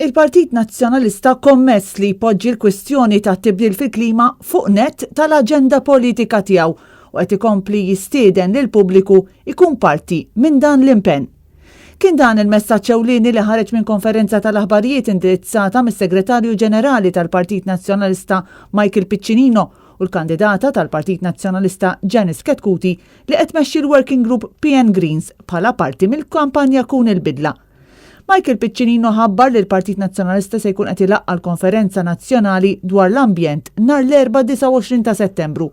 Il-Partit Nazzjonalista kommess li jpoġġi l-kwistjoni tat-tibdil fil-klima fuq nett tal-aġenda politika tiegħu u qed ikompli jistieden lill-pubbliku jkun parti minn dan l-impenn. Kien dan il-messaġġ ewlieni li ħareġ minn konferenza tal-aħbarijiet indirizzata mis-Segretarju Ġenerali tal-Partit Nazzjonalista Michael Piccinino u l-kandidata tal-Partit Nazzjonalista Janice Chetcuti li qed tmexxi l-Working Group PN Greens bħala parti mill-kampanja Kun il-Bidla. Michael Piccinino ħabbar li l-Partit Nazzjonalista se jkun qed ilaqqa' l-Konferenza Nazzjonali dwar l-Ambjent nhar l-Erbgħa 29 ta' Settembru.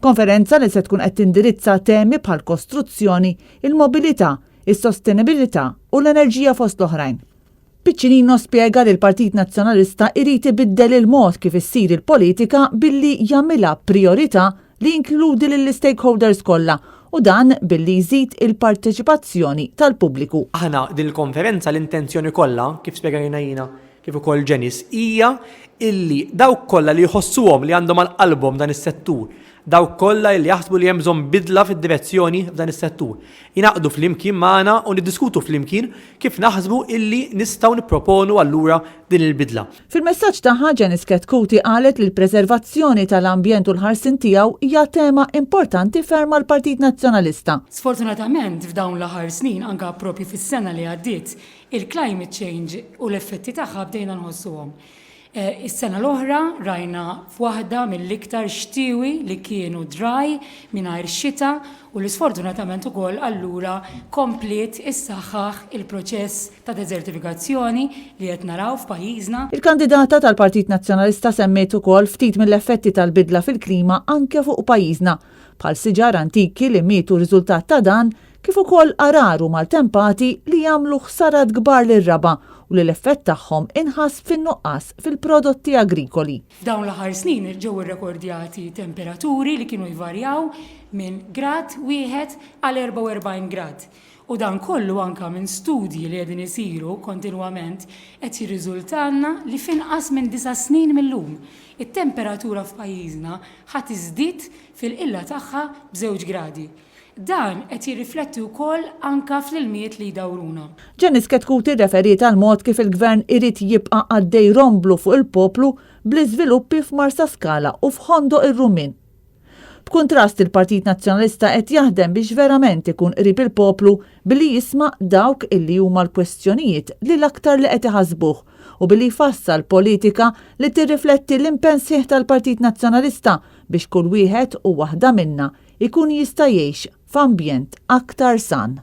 Konferenza li se tkun qed tindirizza temi bħall-kostruzzjoni, il-mobilità, is-sostenibilità u l-enerġija fost l-oħrajn. Piccinino spjega li l-Partit Nazzjonalista irid ibiddel il-mod kif issir il-politika billi jagħmilha prijorità li jinkludi lill-istakeholders kollha u dan billi jżid il-parteċipazzjoni tal-pubbliku. Aħna din il-konferenza l-intenzjoni kollha, kif spjegajna jiena kif ukoll Janice, hija illi dawk kollha li jħossuhom li għandhom għal qalbhom dan is-settur, dawk kollha li jaħsbu li hemm bżonn bidla fid-direzzjoni f'dan is-settur, jingħaqdu flimkien magħna u niddiskutu flimkien kif naħsbu illi nistgħu nipproponu allura din il-bidla. Fil-messaġġ tagħha, Janice Chetcuti qalet li l-preservazzjoni tal-ambjent u l-ħarsien tiegħu hija tema importanti ferm għall-Partit Nazzjonalista. Sfortunatament f'dawn l-aħħar snin, anke proprju fis-sena li għaddiet, il-climate change u l-effetti tagħha bdejna nħossuhom. Is-sena l-oħra rajna f'waħda mill-iktar xtiewi li kienu dry, mingħajr xita u li sfortunatament ukoll allura kompliet issaħħaħ il-proċess ta' deżertifikazzjoni li qed naraw f'pajjiżna. Il-kandidata tal-Partit Nazzjonalista semmiet ukoll ftit mill-effetti tal-bidla fil-klima anke fuq pajjiżna, bħal siġar antiki li mietu riżultat ta' dan kif ukoll għarar u maltempati li jagħmlu ħsarat kbar lir-raba' u li l-effett tagħhom inħass fin-nuqqas fil-prodotti agrikoli. F'dawn l-aħħar snin ġew irrekordjati temperaturi li kienu jvarjaw minn grad wieħed għal 44 grad. U dan kollu anke minn studji li qegħdin isiru kontinwament qed jirriżultalna li f'inqas minn disa' snin mil-lum, it-temperatura f'pajjiżna ħa tiżdied fil-qilla tagħha b'żewġ gradi. Dan qed jirrifletti wkoll anke fl-ilmijiet li jdawruna. Janice Chetcuti rreferiet għall-mod kif il-Gvern irid jibqa' għaddej romblu fuq il-poplu bl-iżviluppi f'Marsaskala u f'Ħondoq ir-Rummien. B'kuntrast il-Partit Nazzjonalista qed jaħdem biex verament ikun qrib il-poplu billi jisma' dawk illi huma l-kwestjonijiet li l-aktar li qed iħassbuh u billi jfassal politika li tirrifletti l-impenn sħiħ tal-Partit Nazzjonalista biex kull wieħed u waħda minna jkun jista' jgħix f'ambjent aktar san.